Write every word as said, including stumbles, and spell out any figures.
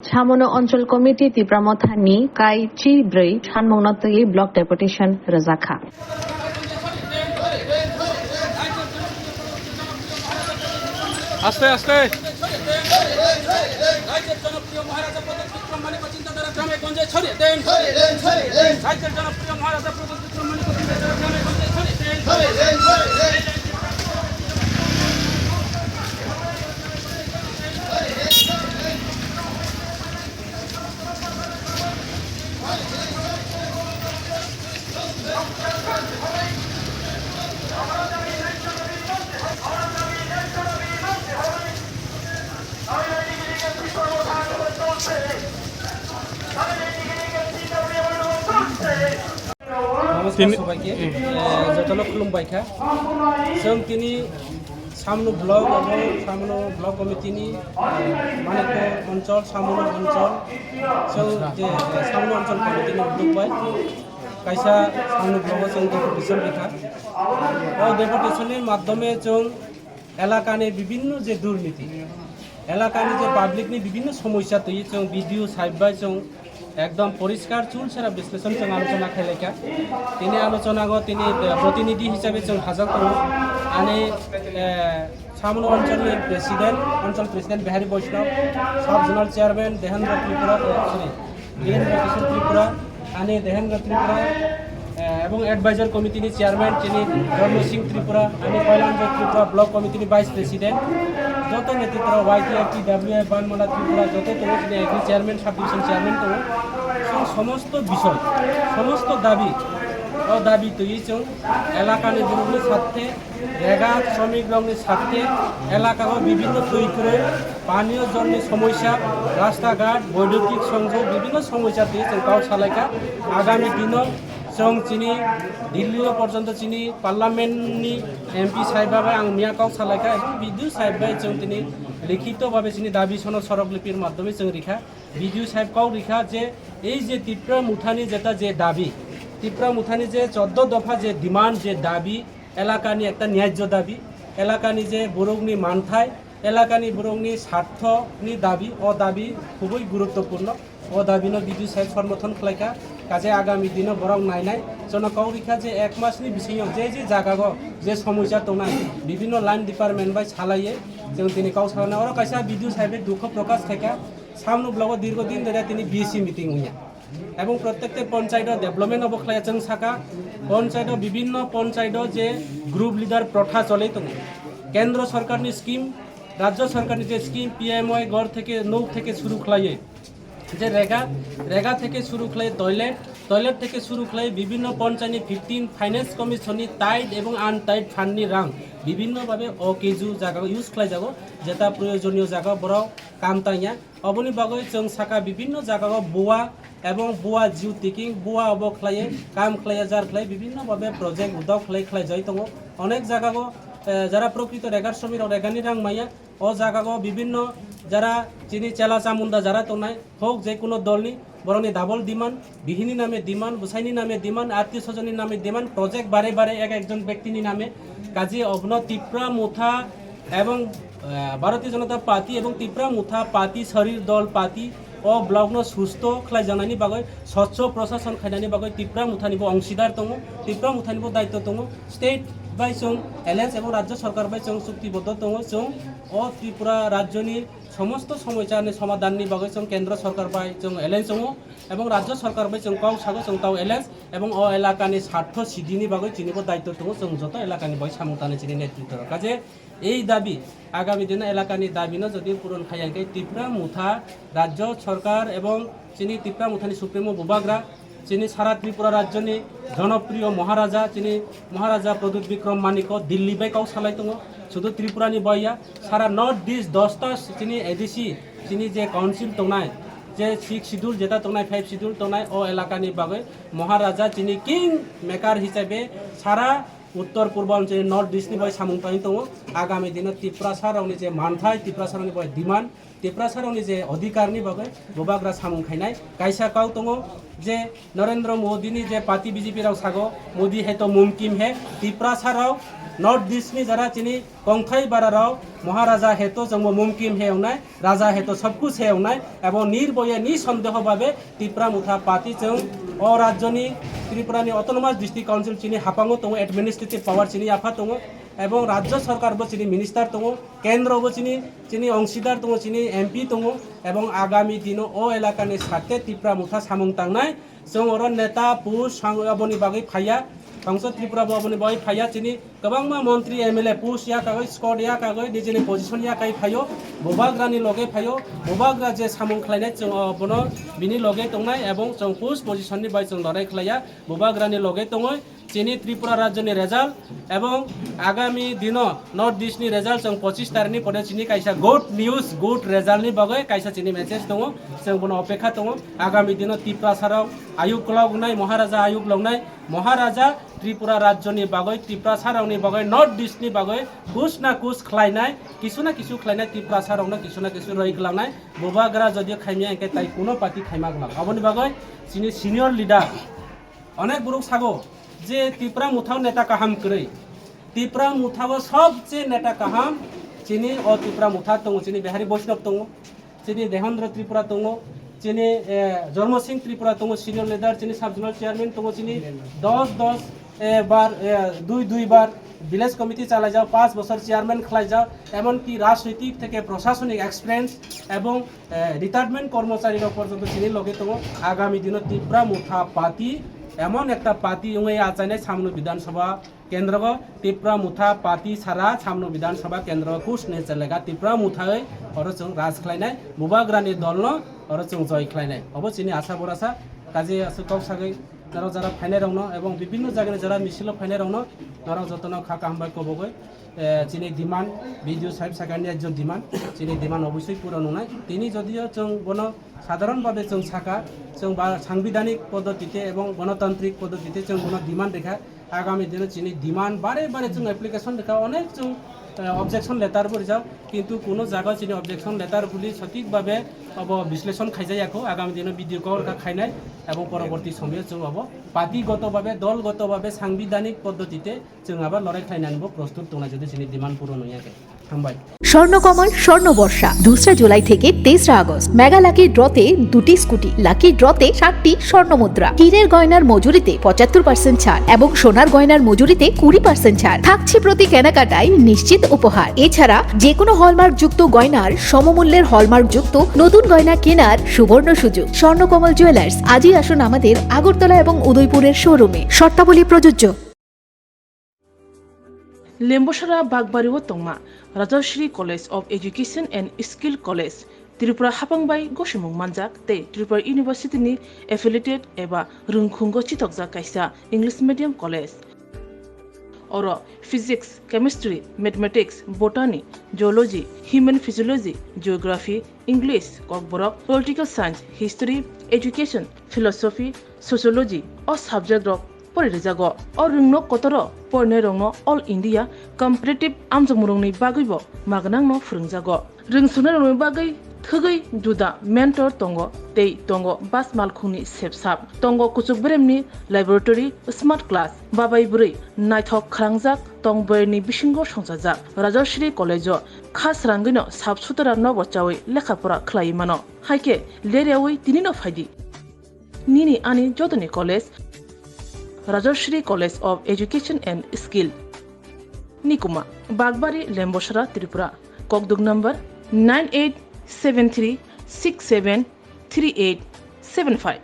Samono Onchol Committee Tipra Mothani kai chi brwi sanmungno twi block deputation rwjakha. আস্তে আস্তে। রাজ্যের জনপ্রিয় মহারাজা প্রদ্যোৎ বিক্রম মানিক চিন্তাধারা গ্রামে গঞ্জে ছড়িয়ে দেন। রাজ্যের জনপ্রিয় মহারাজা প্রদ্যোৎ বিক্রম মানিক চিন্তাধারা গ্রামে গঞ্জে ছড়িয়ে দেন। নমস্কার সবাইকে। এ, যতলো খুলুমবাইখা। Chwng tini Samno block abo Samno block committee ni, eh, Manikpur Onchol, Samno Onchol, chwng je, eh, Samno Onchol committee ni udduk bai kaisa Samno block o chwng deputation rikha. O deputation ni madhyome chwng elaka ni bibhinno je durniti, elaka ni je public ni bibhinno somosya twi chwng B D O sahib bai chwng ekdom poriskar chul sera bisleshon chwng alochona khailaikha. Tini alochona go tini, eh, protinidhi hisabe chwng hajak tongo. Ani, eh, Samno Onchol ni president, Onchol president Behari Vaishnaw, sub zonal chairman Dehendra Tripura, eh, sorry, Birendra Kishore Tripura, ani Dehendra Tripura, eh, ebong advisor committee ni chairman chini Dharma Singh Tripura, ani Kailanjo Tripura, block committee ni vice president, joto netritwrok Y T F, T W F, Banmala Tripura, joto tongo chini agri chairman, sub division chairman tongo. Chwng somosto bisoi, somosto dabi, o dabi twiwi chwng elaka ni borok ni sathe, rega shramik rok ni sathe, elaka o bibhinno twi kwrwi, paniyo jol ni somosya, rasta ghat, boidyutik songjog, bibhinno somosya twi chwng kok salaikha. Agami dino chwng chini Delhi o porjonto chini parliament ni M P sahib bai ang miya kok salaikha, ebong B D O sahib bai chwng tini likhito bhabe chini dabi sono sorok lipir madhyome chwng rikha. B D O sahib kok rikha je ei je Tipra Mothani jeta je dabi, Tipra Mothani je choddo dopha je demand, je dabi, elakani ekta nyayjo dabi, elakani je borokni manthai, elakani borokni sarthoni dabi, o dabi khubui guruttopurno. O dabino B D O sahib somorthon khlaikha. Kaje agami dino borok nainai. Chwngno kok rikha je ek masni bisingo je je jagago je somosya tongnai, bibhinno line department bai salaiye chwng tini kok salana. Oro kaisa B D O sahib dukho prokash khaikha. Samno blogo dirgo din dhore tini B C meeting wngya. Ebong prottekta ponchayat o development obo khlaiya chwng saka. Ponchayat o bibhinno ponchayat o je group leader protha cholai tongo. Kendro sorkarni scheme, rajyo sorkarni je scheme P M Y ghor theke, nok theke suru khlaiye. Je rega, rega theke suru khlai toilet, toilet theke suru khlai bibhinno ponchayat ni fifteen finance commission ni tight ebong untight fund ni rang bibhinno bhabe o keju jaga use khlai jago, jeta proyojoniyo jaga borok kam tangya. Oboni bagwi chwng saka bibhinno jagao bua ebong bua jiu tiking, bua obo khlaiwi kam khlaiya jar khlai bibhinno bhabe project udao khlai khlai jai tongo. Onek jagao, eh, jara prokrito regar somi rok regani rang maya, o jagao bibhinno jara chini chela chamunda jara tongnai, hok je kuno dolni, borokni double demand, bihini name demand, bwsaini name demand, attiyo sojonni name demand, project bare bare ek ekjon bektini name, kaje obno Tipra Motha ebong, eh, Bharatiya Janata Party ebong Tipra Motha Party, Sharir Dol Party o block no susto khlaijaknaini bagwi, swchho prashason khainani bagwi Tipra Mothani bo ongsidar tongo, Tipra Mothani bo daityo tongo. State bai chwng alliance ebong Rajya Sarkar bai chwng chuktiboddo tongo, chwng o Tripura rajyoni somosto somosyani somadhanni bagwi chwng Kendra Sarkar bai chwng alliance tongo. Ebong Rajya Sarkar bai chwng kok sago chwng tao alliance, ebong o elakani sartho sidini bagwi chinibo daityo tongo, chwng joto elakani bai samung tanwi chini netritwrok. Kaje ei dabi, agami dino elakani dabino jodi puron khaiya hwnkhe Tipra Motha Rajya Sarkar ebong chini Tipra Mothani Supremo Bubagra, chini sara Tripura rajyoni jonopriyo Maharaja, chini Maharaja Pradyut Bikram Manikko Delhi bai kok salai tongo, sudu Tripurani bai ya, sara North East dosta chini A D C, chini je council tongnai, je six schedule jeta tongnai, five schedule tongnai, o elakani bagwi Maharaja chini king maker hisabe sara Uttor Purbanchal North East ni bai samung tangwi tongo. Agami dino Tiprasa rokni je manthai, Tiprasa rokni bai demand, Tiprasa rokni je odhikar ni bagwi bubagra samung khainai. Kaisa kok tongo je Narendra Modi ni je party B J P rok sago, "Modi hai to mumkin hai." Tiprasa rok North East ni jara chini kongthai bara rok Maharaja heto chwngbo mumkin he wngnai, Raja heto sabkuch he wngnai, ebong nirboye ni sondeho babe Tipra Motha Party chwng o rajyoni Tripura ni Autonomous District Council chini haphango tongo, administrative power chini yapha tongo, ebong rajya sarkar bo chini minister tongo, kendro bo chini, chini ongsidar tongo, chini M P tongo, ebong agami dino o elakani sakte Tipra Motha samung tangnai. Chwng oro neta, push, sang-, aboni bagwi phaiya. Tongsa Tripura bo aboni bagwi phaiya. Chini kwbangma montri, M L A push ya kagwi, squad ya kagwi, nijini position ya kai phaio. Bubagrani loge phaio. Bubagra je samung khlainai chwng, o, bono bini loge tongnai ebong chwng push position ni bai chwng lorai khlaiya. Bubagrani loge tongwi chini Tripura rajyoni result ebong agami dino North East ni result chwng pochis tarikh ni pore chini kaisa good news, good result ni bagwi kaisa chini message tongo. Chwng bono opekha tongo. Agami dino Tiprasa rok ayuk lognai, Maharaja ayuk lognai, Maharaja Tripura rajyoni bagwi, Tiprasa rokni bagwi, North East ni bagwi kus na kus khlainai, kisu na kisu khlainai, Tiprasa rokno kisu na kisu roi klangnai. Bubagra jodi khaimya hwnkhe tai kuno party khaima gwlak. Aboni bagwi chini senior leader Onek borok sago je Tipra Motha o neta kaham kwrwi. Tipra Motha o sobche neta kaham chini o Tipra Motha tongo, chini Bihari Vaishnav tongo, chini Dehendra Tripura tongo, chini, eh, Dharma Singh Tripura tongo, senior leader, chini sub zonal chairman tongo, chini dos dos, eh, bar, eh, dui dui bar village committee chalaijak, panch bochor chairman khlaijak, emonki rajnitik theke prosasonik experience ebong eh, retirement kormochari rok porjonto chini loge tongo. Agami dino Tipra Motha Party emon ekta party wngwi achainai Samno Bidhan Sabha kendrogo. Tipra Motha Party sara Samno Bidhan Sabha kendrogo kus ne chelega Tipra Motha oi oro chwng raj khlainai, Bubagrani dolno oro chwng joi khlainai. Obo chini asa borasa. Kaje aswk kok sagwi norok jara phainai rokno ebong bibinno jagani jara misilo phainai rokno norok jotono kha kaham bai kobogoi. Eh, chini demand, B D O sahib sakani ekjon demand, chini demand obviously puron wngnai. Tini jodio chwng bono sadharon bhabe chwng saka, chwng ba sangbidanik poddotite ebong gonotantrik poddotite chwng bono demand rikha. Agami dino chini demand bare bare chwng application rikha, onek chwng, eh, objection letter bo rijak, kintu kuno jaga chini objection letter buli sothik bhabe obo bisleshon khaijaya kho. Agami dino B D O kok rikha khainai ebong poroborti somoyo chwng obo party goto bhabe, dol goto bhabe, sangbidanik poddotite chwng abo lorai khlainani bo prostut tongnai jodi chini demand puron wngya khe. Hambai. Swarnakamal স্বর্ণ বর্ষা দুসরা জুলাই থেকে তেসরা August. Mega lucky ড্রতে দুটি scooty, lucky ড্রতে সাতটি স্বর্ণ মুদ্রা। হীরের গয়নার মজুরিতে পঁচাত্তর পার্সেন্ট ছাড় এবং সোনার গয়নার মজুরিতে কুড়ি পার্সেন্ট ছাড় থাকছে প্রতি কেনাকাটায় নিশ্চিত উপহার। এছাড়া যে কোনো হলমার্কযুক্ত গয়নার সমমূল্যের হলমার্কযুক্ত নতুন গয়না কেনার সুবর্ণ সুযোগ। স্বর্ণকমল জুয়েলার্স, আজই আসুন আমাদের আগরতলা এবং উদয়পুরের শোরুমে। শর্তাবলী প্রযোজ্য। Lembosara Bagbari o tongma Rajashri College of Education and Skill College, Tripura hapang bai gosimung manjak tei Tripura University ni affiliated eba rwngkhungo chitokjak kaisa English medium college. Oro Physics, Chemistry, Mathematics, Botany, Zoology, Human Physiology, Geography, English, Kokborok, Political Science, History, Education, Philosophy, Sociology o subject rok pori rijago. O rwngnok kotoro porinairokno All India Competitive amjokmungrokni bagwibo magnangno phwrwngjago. Rwngsungnai rokni bagwi thwgwi juda mentor tongo tei tongo bas malkhungni sepsap. Tongo kuchuk beremni laboratory, smart class, babai bwrwi naithok khrangjak tong bwrwini bisingo songchajak. Rajashri College-o kha srangwino sap sutara nobo chawi lekha pora khlaiwi mano. Haikhe leryawi tinino phaidi. Nini ani jotoni college, Rajashri College of Education and Skill. Nikuma, Bagbari, Lembosara, Tripura. Kokduk number nine eight seven three six seven three eight seven five.